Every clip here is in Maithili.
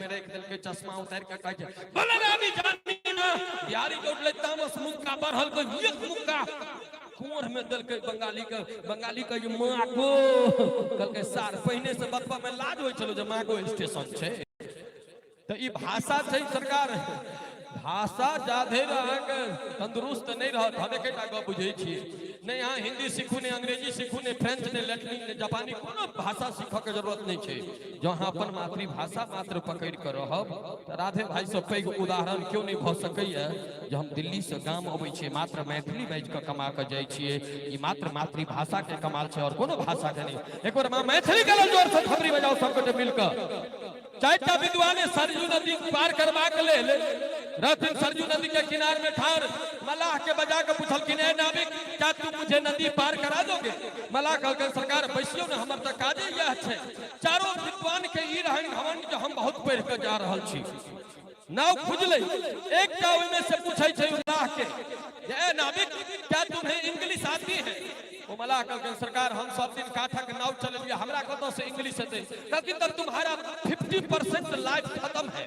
में राखि देलकै, चश्मा उतारि कऽ कहै छै, बोले रे अभी जानी ना। बिहारी के उठलै तामस, मुक्का बढ़ल के एक मुक्का कोढ़ में देलकै बंगाली के। बंगाली के जे माँ गो कहलकै, सार पहिने से बतबा में लाज होइ छलो जे माँ गो स्टेशन छै। तऽ ई भाषा छै सरकार, भाषा जाधरि अहाँके तंदुरुस्त नहि रहत। हम एकेटा गप बुझै छियै, नहि अहाँ हिंदी सीखू, नहि अंग्रेजी सीखू, नहि फ्रेंच, नहि लैटिन, नहि जापानी, कोनो भाषा सीखऽके जरूरत नहि छै। जँ अहाँ अपन मातृभाषा मात्र पकड़ि कऽ रहब तऽ राधे भाइसँ पैघ उदाहरण केओ नहि भऽ सकैए। जे हम दिल्लीसँ गाम अबै छियै, मात्र मैथिली बाजि कऽ कमा कऽ जाइ छियै। ई मात्र मातृभाषाके कमाल छै और कोनो भाषाके नहि। एक बेर माँ मैथिलीके लेल जोरसँ थपड़ी बजाउ सबगोटे मिल कऽ। चारिटा विद्वान सरयू नदी पार करबाक लेल रहथिन। सरयू नदी के किनार में ठार मलाह के बजा के पूछलखिन, ए नाविक, क्या तुम मुझे नदी पार करा दोगे? मलाह कहलखिन, सरकार बैसियो ने, हमर तऽ काजे यह छै। चारो विद्वान के ई रहन घमंड जे हम बहुत पढ़ि के जा रहल छी। नाव खुजलै, एकटा ओहिमे से पूछै छै मलाह के, ए नाविक, क्या तुम्हें इंग्लिश आती है? ओ मलाह कहलखिन, सरकार हम सब दिन काठक नाव चलेलियै, हमरा कतऽ से इंग्लिश हेतै? कहलखिन, तब तुम्हारा 50% लाइफ खत्म है।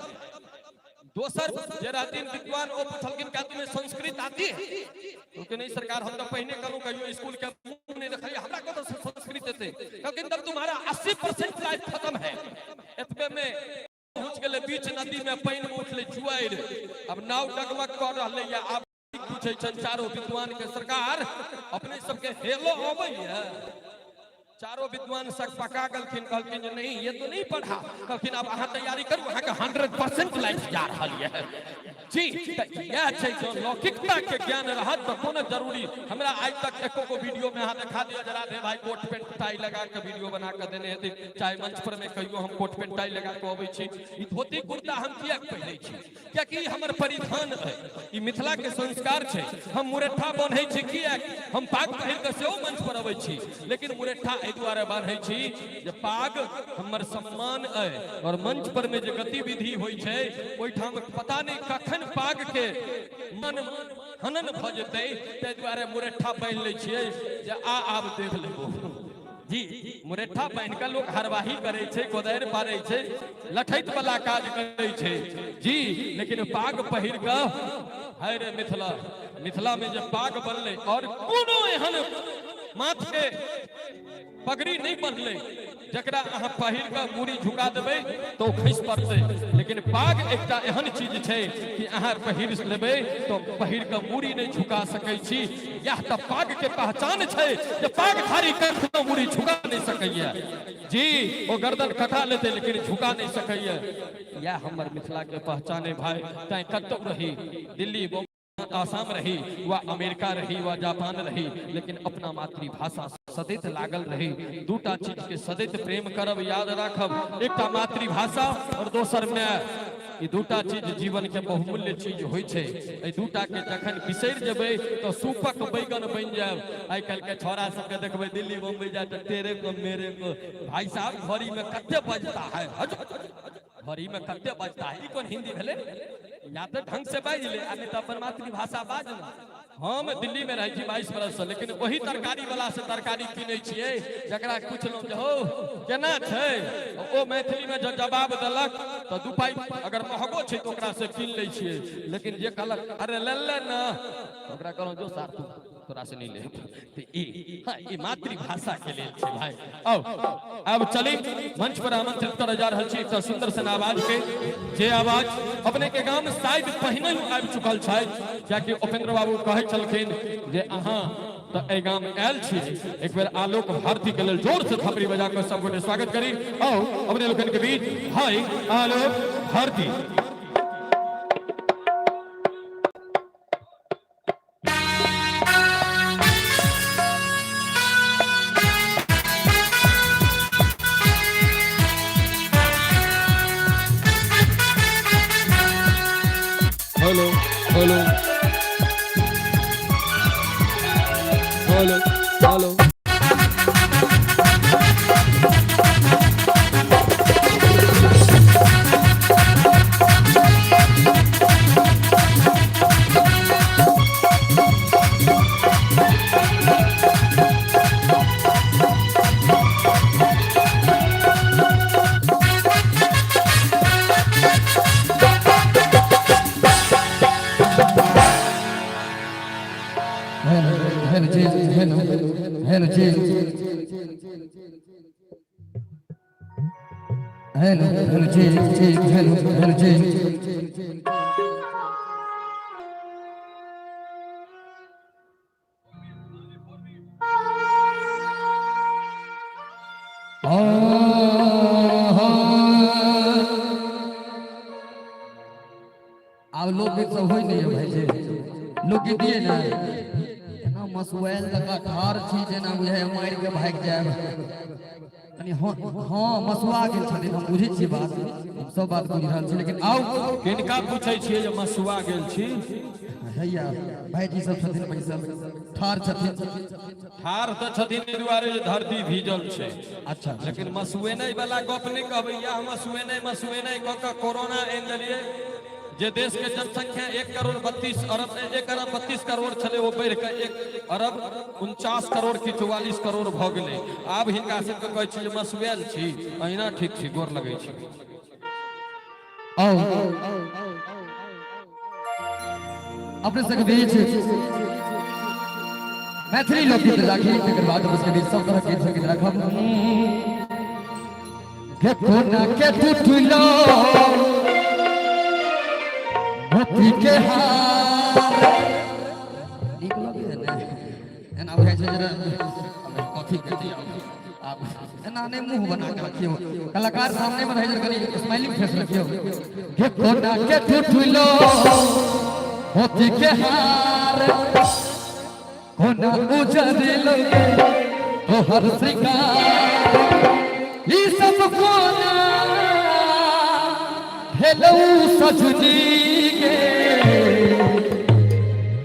दोसर जे रहथिन विद्वान, ओ पूछलखिन, क्या तुम्हें संस्कृत आती है? कहलखिन, नहीं सरकार, हम तो पहिने कहलहुँ कहियो स्कूल के मुंह नहीं देखलियै, हमरा कतऽ से संस्कृत हेतै? कहलखिन, तब तुम्हारा 80% लाइफ खत्म है। एतबे में पहुंच गेलै बीच नदी में, पानि में उठलै जुआरि, अब नाव डगमग कऽ रहलै। आब पूछै छनि चारो विद्वान के, सरकार अपने सबके हेलो अबैया? चारो विद्वान सब पका गेलखिन, कहलखिन जे नहीं, ये तो नहीं पढ़ा। कहलखिन, आब अहाँ तैयारी करू, अहाँके 100% लाइफ जा रहल यऽ। जी, तऽ इएह छै, जँ लौकिकता के ज्ञान रहत तऽ कोनो जरूरी। हमरा आइ तक एको गो वीडियो में अहाँ देखा दिअ जे राधे भाई कोट पेंट टाई लगा के वीडियो बना के देने हेथिन, चाहे मंच पर में कहियो हम कोट पेंट टाई लगा के अबै छी। ई धोती कुर्ता हम किएक पहिरै छी? कियाकि ई हमर परिधान है, ई मिथिला के संस्कार छै। हम मुरैठा बान्है छी किएक? हम पाग पहिर के सेहो मंच पर अबै छी, लेकिन मुरैठा एहि दुआरे बान्है छी जे पाग हमर सम्मान अइ और मंच पर में जे गतिविधि होइ छै ओहिठाम पता नहि कखन पाग के मन हनन भऽ जेतै, ताहि दुआरे मुरैठा बान्हि लै छियै जे आ आब देख लेबो। जी, मुरैठा बान्हि कऽ लोक हरवाही करै छै, कोदारि पारै छै, लठैत वाला काज करै छै जी, लेकिन पाग पहिर कऽ हाय रे मिथिला, मिथिला में जे पाग बनलै और कोनो एहन माथ के पगड़ी नहीं बनलै जकरा अहाँ पहिर कऽ मूड़ी झुका देबै तऽ ओ खसि पड़तै, लेकिन पाग एकटा एहन चीज छै कि अहाँ पहिर लेबै तऽ पहिर कऽ मूड़ी नहि झुका सकै छी। इएह तऽ पाग के पहचान छै जे पागधारी कखनो मूड़ी झुका नहि सकैया जी। ओ गर्दन कटा लेतै लेकिन झुका नहि सकैया। इएह हमर मिथिला के पहचान है भाई। तैं कतौ रही, दिल्ली आसाम रही वा अमेरिका रही वा जापान रही, लेकिन अपना मातृभाषा सदैत लागल रही। दूटा चीज के सदैत प्रेम करब, याद राखब, एकटा मातृभाषा और दोसर माय। ई दूटा चीज जीवन के बहुमूल्य चीज होइ छै। एहि दूटा के जखन बिसरि जेबै तऽ सूपक बैगन बनि जायब। आइ काल्हि के छौड़ा सबके देखबै दिल्ली बम्बई जाय तऽ तेरे को मेरे को, भाई साहब घड़ी में कते बजता है, घड़ी में कते बजता है। ई कोन हिंदी भेलै? या तऽ ढंग से बाजि ले आ नहि तऽ अपन मातृभाषा बाज ले। हम दिल्ली में रहै छी 22 बरस से, लेकिन वही तरकारी वाला से तरकारी किनै छियै जकरा पुछलहुँ जे हौ केना छै, ओ मैथिली में जब जवाब देलक तऽ दू पाइ अगर महगो छै तऽ ओकरा से कीन लै छियै, लेकिन जे कहलक अरे ले ले ना, ओकरा कहलहुँ जो सार तू, तोरा से नहीं ले। तऽ ई हाँ, ई मातृभाषा के लेल छै भाई। आओ अब चली मंच पर आमंत्रित करल जा रहल छी एकटा सुंदर सन आवाज के, जे आवाज अपने के गाम शायद पहिने ही आबि चुकल छै, कियाकि उपेंद्र बाबू कहै छलखिन जे अहाँ तऽ एहि गाम आयल छी। एक बेर आलोक भारती के लेल जोर से थपड़ी बजा कऽ सब गोटे स्वागत करी। आओ अपने लोकनि के बीच भाई Alok Bharti. Hello hello hello hello. Hello ji, hello hello ji ji, hello hello जी। आब लोकगीत सब होइ नहीं है भाई जी, लोकगीत दिए ना एना मसुआयल जकाँ ठाढ़ छी जेना बुझाइ मारि के भागि जायब कनि। हँ हँ, मसुआ गेल छथिन, हम बुझै छियै बात, हम सब बात बुझि रहल छी, लेकिन आउ। किनका पूछै छियै जे मसुआ गेल छी? हैया भाईजी सब छथिन बैसल, ठाढ़ छथिन। ठाढ़ तऽ छथिन एहि दुआरे जे धरती भीजल छै। अच्छा। लेकिन मसुएनै वाला गप नहि कहबै। इएह मसुएनै मसुएनै कऽ कऽ कोरोना आनि देलियै जे देश के जनसंख्या 1 करोड़ 32 अरब, 1 अरब 32 करोड़ छलै, ओ बढ़ि कऽ 1 अरब 49 करोड़ की 44 करोड़ भऽ गेलै। आब हिनका सबके कहै छी जे मसुएल छी? अहिना ठीक छी, गोर लगै छी। आउ, अपने सबके बीच मैथिली लोकगीत राखी, तकर बाद अपने सबके बीच सब तरह गीत संगीत राखब। के कोना के टूटलो मोती के हार, नीक लगैए ने? एना बुझाइ छै जे कथी कहतै आब। एना नहि मुंह बना के रखियौ, कलाकार सामने में रहै छै, कनि स्माइलिंग फेस रखियौ। के कोना के टूटलो मोती के हार, कोना उजरलो तोहर श्रृंगार, ई सब कोना भेलौ सजनी गे।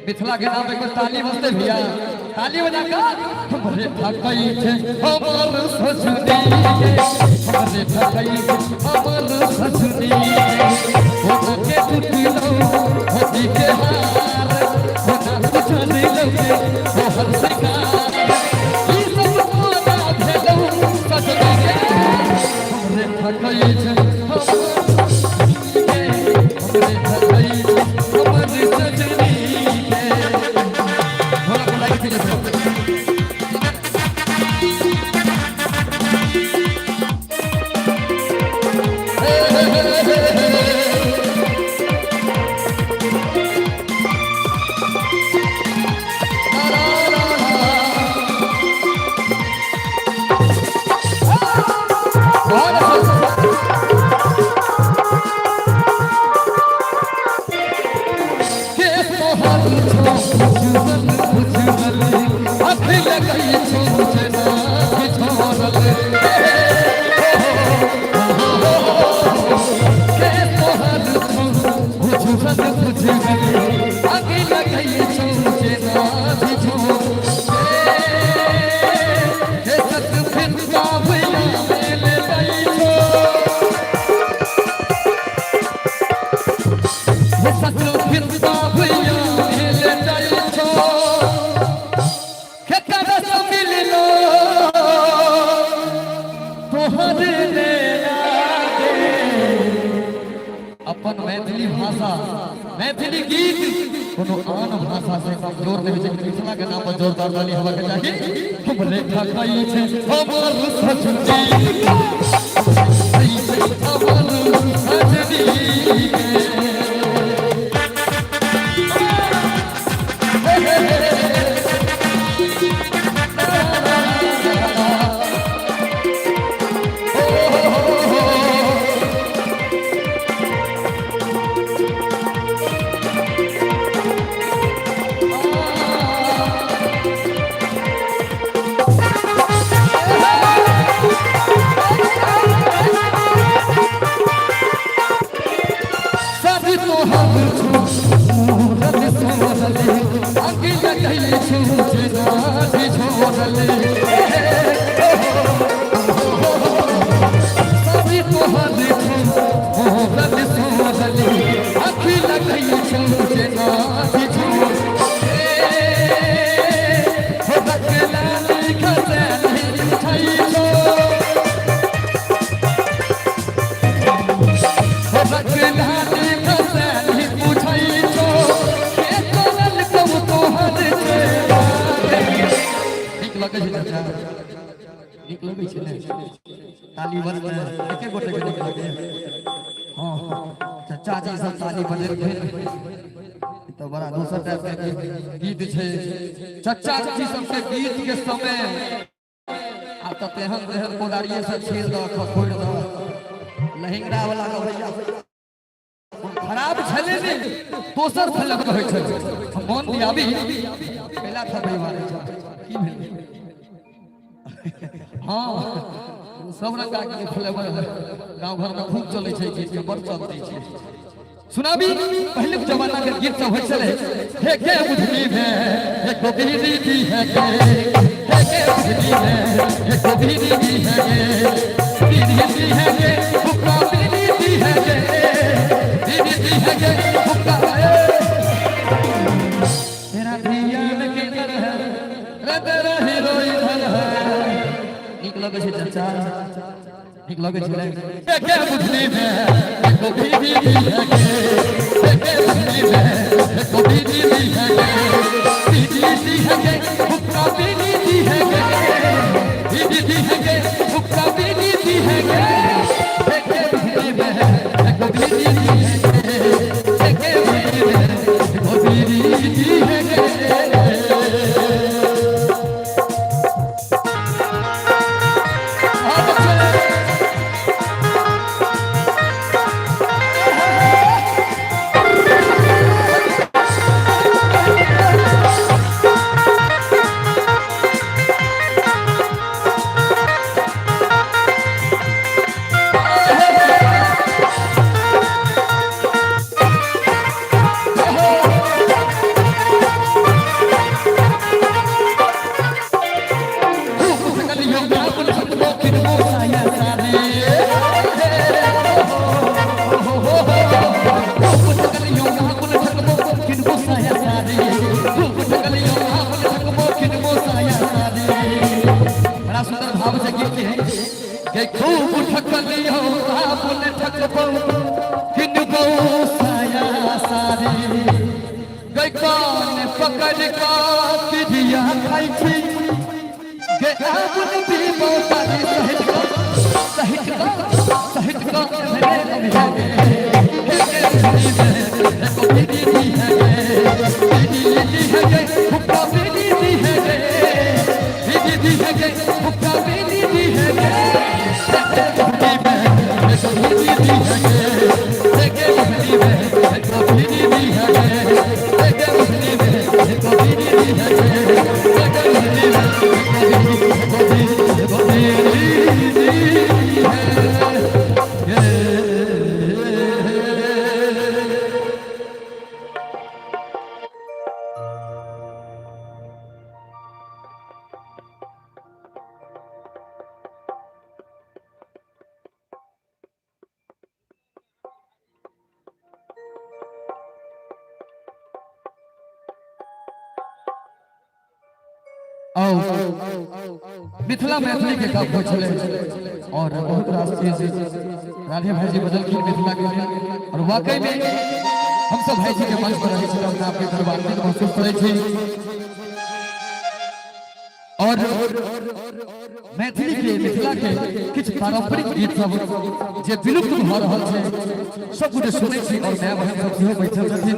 मिथिला के नाम एक बार ताली बजते भैया, ताली बजा कर। हमरे ठकै छै हमर सजनी गे, हमरे ठकै छै हमर सजनी गे। कोना के टूटलो मोती के हार, कोना उजरलो गे तोहर श्रृंगार, ई सब कोना भेलौ सजनी गे। हमरे ठकै छै हमर सजनी गे, हमरे ठकै छै हमर सजनी गे। ढोलक बजाइ छै जैसे। हे हे हे हे हे। ला ला ला ला। बहुत अच्छा। के तोहर छौ उज्जवल उज्जवल, अख लगै छौ जेना छोड़ल। के तोहर छौ उज्जवल उज्जवल, अख लगै छौ जेना छोड़ल। हे सत फिर काबला मेल जाइ छौ, हे सत फिर काबला मेल जाइ छौ, केकर से मिललो तोहर नैना गे। अपन मैथिली भाषा, मैथिली गीत कोनो आन भाषा से कमजोर नहि होइ छै। मिथिला के नाम पर जोरदार ताली हेबाक चाही। हमरे ठकै छै हमर सजनी, हमर सजनी गे। हे हे हे हे। ओ हो हो हो। सब तोहर छौ मूरत सोहले, अंग लगै छौ जेना छोड़ले। सब तोहर छौ मूरत सोहले, अंग लगै छौ जेना छोड़। हो रखलाली खसैली छै छौ, रखलाली खसैली पूछै छौ, के तोरल कौ तोहर छै। नीक लगै छै चाचा। ताली बजतै एके गोटे के नीक लगैए। हँ, चचा जी सब ताली बजेलखिन। ई तऽ बड़ा दोसर टाइप के गीत छै। चचा जी सबके गीत के समय आब तऽ तेहन तेहन कोदारिये से छील दऽ खखोरि दऽ लहिंगरा वाला के भैया खराब छलै ने, दोसर फलक होइ छै। हम मन दियाबी कैला थपै वाले छै की भेल? हाँ, सब रंग के फ्लेवर गांव घर में खूब चलै छै। गीत के बड़ चलती छै। सुनाबी पहिलुक जमाना के गीत सब होइ छलै। हे के बुझली भे हे गोबीरी दी है के, हे के बुझली भे हे गोबीरी दी है के, दीदी दी है के हुक्का दीदी दी है के, दीदी दी है के हुक्का। तेरा ध्यान किधर है रे, तेरा हीरो इधर है। नीक लगै छै चचा, नीक लगै छै। हे के बुझली भे हे गोबीरी दी है के, हे के बुझली भे हे गोबीरी दी है के, दीदी दी है के हुक्का दीदी दी है के, दीदी दी है के हुक्का दीदी दी है के, हे के बुझली भे हे गोबीरी दी है के, हे के बुझली भे हे गोबीरी दी है के। बहुत अच्छे। बड़ा सुंदर भाव से गीत है के खूब ठकलियो आपन ठकबो किनबो साया सारे, गई कान पकड़ का किरिया खाई छी गे आपन बीबो सारे। सहित का सहित का सहित का मेरे अभी है हे के सुनी में को दीदी दी है गे, दीदी दी है गे हुक्का दीदी दी है गे, दीदी दी है गे हुक्का दीदी दी है गे, हे में को दीदी दी है गे, हे के सुनी में को दीदी दी है गे, हे के सुनी में को दीदी दी है गे, हे के सुनी में को दीदी को दीदी दी है गे। आओ मिथिला मैथिली के गप होइ छलै और बहुत रास चीज राधे भाईजी बदलखिन मिथिला के लेल और वाकई में हम सब भाईजी के मंच पर रहै छी, अपना आपके गर्वान्वित महसूस करै छी और मैथिली के मिथिला के किछु पारंपरिक गीत सब जे विलुप्त भऽ रहल छै सब गोटे सुनै छी और माय बहन सब सेहो बैठल छथिन।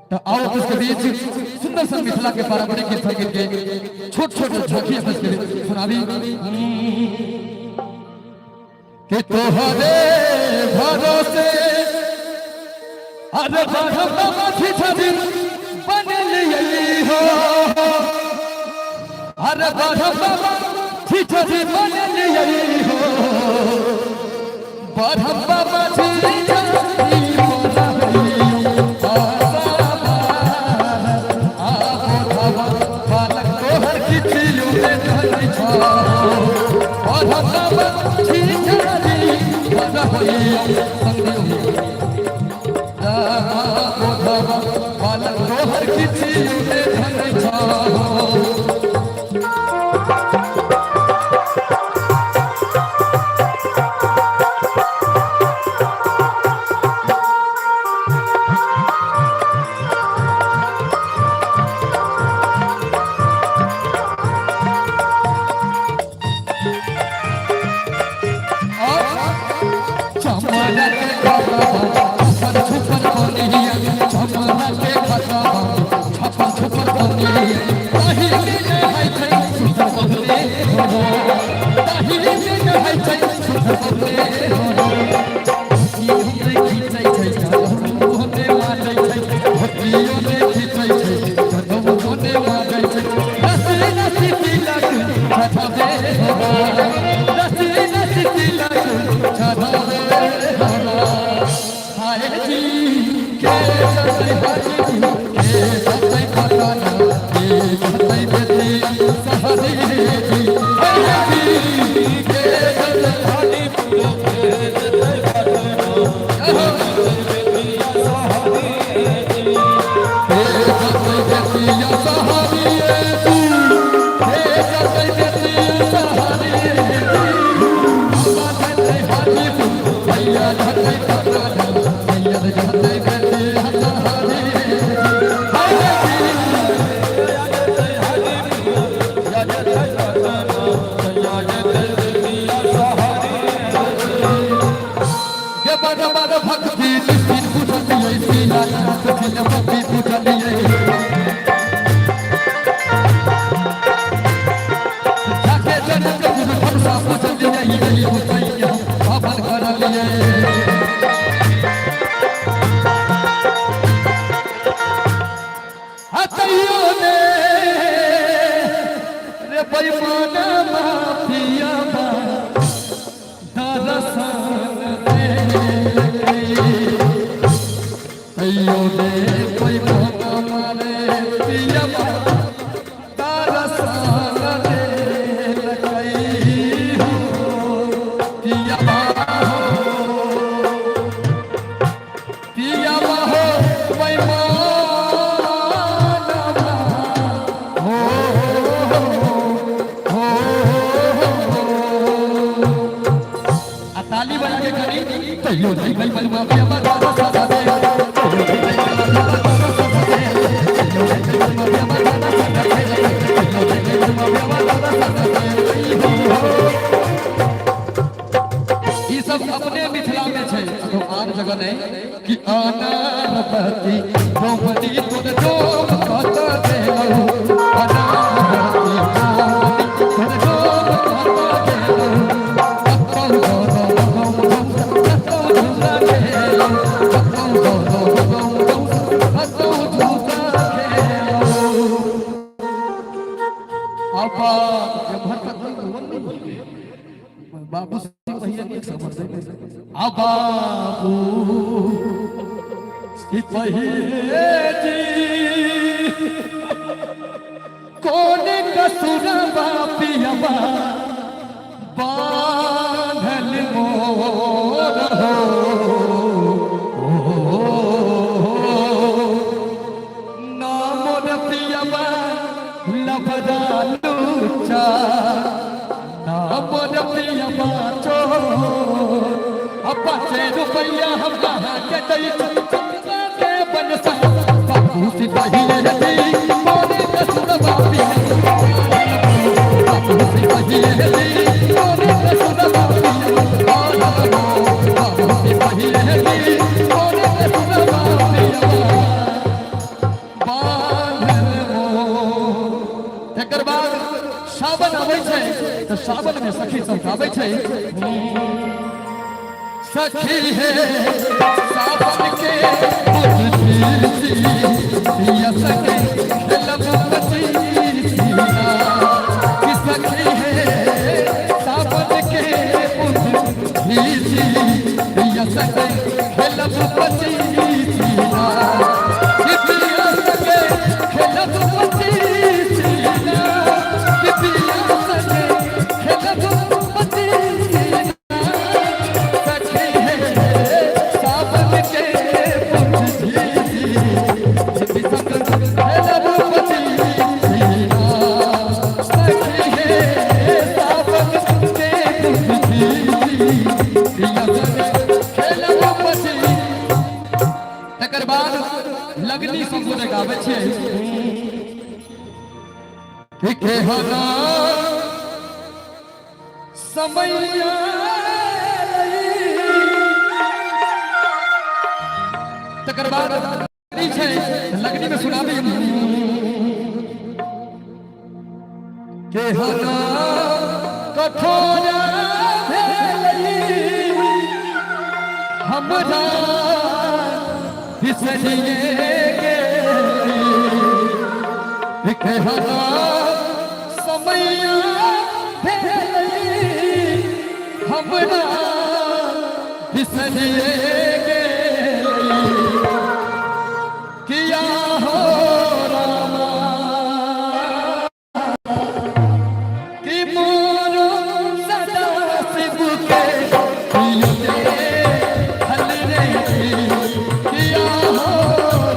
तो आओ उसके बीच सुंदर सा मिथिला के पारंपरिक गीत संगीत के छोट छोट झांकी अपन के सुनाबी कि तोहरे भरोसे अरे बाबा माथी छथिन बनल हो, अरे बाबा माथी छथिन बनल हो, बाबा माथी छथिन बालक तोहर किछु धन छो। चमरा के खाता छप्पन छुपन बनिया चमरा के खाता छप्पन छुपन बनिया ताही के है छै सुधर बहुते हो ताही के है छै सुधर बहुते हो ई खींचै छै होते मारै छै भक्तियो ने खींचै छै जदम होते मारै छै रसी रसी तिलक छठावे हो रसी रसी तिलक छठावे हो हाय जी के सतै हाजी जी के सतै पटाना के सतै बेटी सहरी जी हाय जी के सतै हाजी भक्ति निश्चित पूजलियै सीला भक्ति पूजलियै जाके जनक गुरु भरोसा पूजलियै यही पूजैया हवन करलियै हतैयो ने रे बेईमाना माफिया बा दरसन दे तैयो ने बेईमाना मारे पिया बा दरसन दे पिया बा हो पिया बा हो बेईमाना हो हो आ ताली बजा के करी तैयो नहीं भाई भाई माफिया बा दादा सादा दे तैयो नहीं भाई माफिया बा दादा सादा दे तैयो नहीं भाई माफिया बा दादा सादा दे तैयो नहीं भाई माफिया बा दादा सादा दे हो ई सब अपने मिथिला में छै तो आन जगह नहीं कि अनारपति द्रौपदी तुर डोम कत देलहु अनारपति द्रौपदी तुर डोम कत देलहु कतौ गौरव गम गम कतौ झूला खेलहु कतौ गौरव गम गम कतौ झूला खेलहु अब एम्हर तक नहीं बाबू से पहिया एक समझ आ बाबू सिपहिए जी कौन कसूर बापिया बांधल मोर हो नाम रतिया लफदालूचा नाम रतिया चो अब पाँचे रुपया हम कहाँ के दै के बनसा बाबू सिपाही रति मोरे कसूर बापिया बाबू सिपाही रति मोरे कसूर बापिया बाबू सिपाही रति मोरे कसूर बापिया बांधल मोर। एकर बाद सावन आबै छै तऽ सावन में सखी सब गाबै छै सखी हे सावन के बुझती पिया सके खेलब पचीसिया कि सखी हे सावन के बुझती पिया सके खेलब पचीसिया कि पिया सके खेलब पचीसिया कि पिया सके खेलब पचीसिया सखी हे सावन के पुछी सखी हे सावन के पुछी तकर बाद लगनी सब गोटे गाबै छियै कि केहना समैया तकर बाद लगनी छै, लगनी में सुनाबी के हना कठोर भेलई हमरा बिसरिए गेलई। के हना समैया भेलई हमरा बिसरिए गेलई। किया हो रामा कि मोरो सदा शिव के प्रिय हल रे। किया हो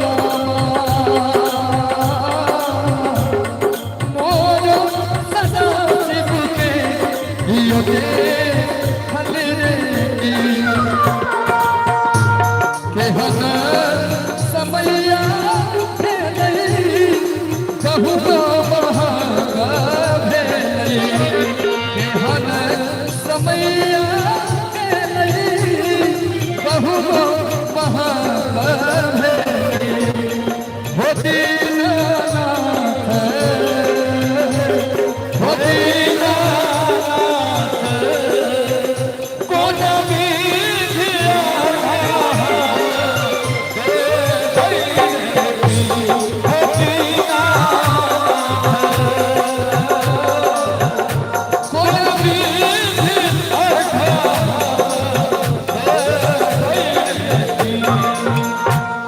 रामा मोरो सदा शिव के प्रिय हल रे। केहन समैया भेलई कहू तो महग भेलई। केहन समैया भेलई कहू तो महग भेलई। हो दीननाथ, हो दीननाथ, कोन विधि कोन विधि।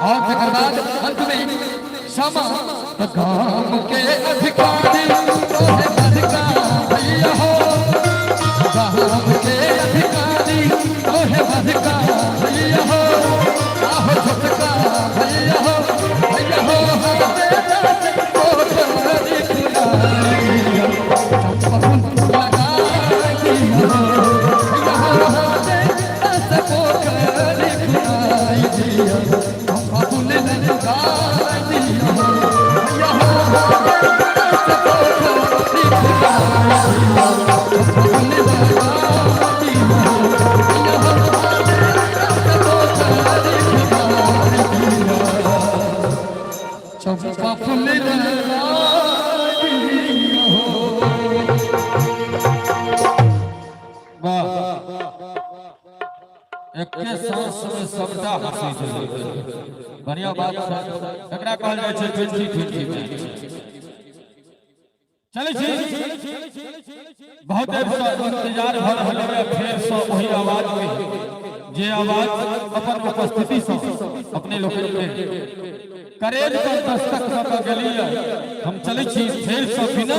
और तकर बाद अंत में क्षमा गाम के अधिकारी तोहे बड़का भैया हो। गाम के अधिकारी तोहे बड़का भैया हो। आहो छोटका भैया हो, भैया हो हाथे दास कोठरी खुदाई चंपा लगा दिया हो। भैया हो हाथे दास कोठरी खुदाई दिया चंपा लगा दिया हो। भैया हो हाथे दास कोठरी खुदाई दिया चंपा लगा दिया हो। भैया हो हाथे दास कोठरी खुदाई दिया चंपा फूल लगा दिया हो। वाह, एके सांस में सबटा हंसी चलि गेल। बढ़िया बात छै, एकरा कहल जाइ छै 20-20 मैच। चलै छी, बहुत देर से इंतजार भऽ रहल है फेर से ओहि आवाज के, जे आवाज अपन उपस्थिति से अपने लोकनि के करेज पर दस्तक दऽ कऽ गेली। हम चलै छी फेर से बिना